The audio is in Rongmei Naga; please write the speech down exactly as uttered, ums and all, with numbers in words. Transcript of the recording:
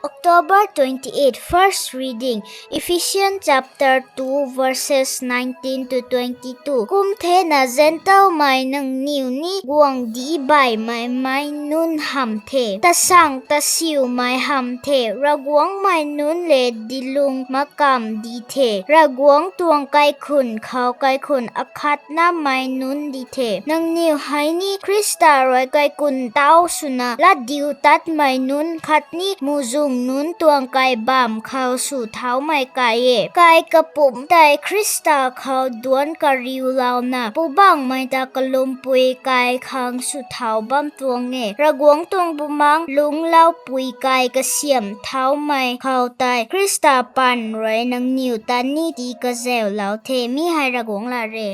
October twenty-eight, first reading, Ephesians chapter two, verses nineteen to twenty-two. Kumthena Zentelmei nangniw ni guangcdic baihmei mei nunc hamh the, tasang tasiumei hamh the, Ravguangc mei nunc le dilung makamv di the, Ravguangc tuang kaikhun khou kaikhun akhatnamei nunc di the. Nangniw hei ni Khrista rui kaikhun tau swna latdiutatmei nunc khatni muhzwng nunc tuang kaibamv khou sw thaumei kai e. Kai kapumc tei Khrista khou duanc kariulouna Poubauhmei ta kalumpui kai khang sw thau bam tuang e. Ravguangc tuang Bumaengh lungclaupui kai kasiamh thaumei khou tei Khrista paan rui nangniw ta ni tiikazauhlou the. Mi hei Ravguangc lat re.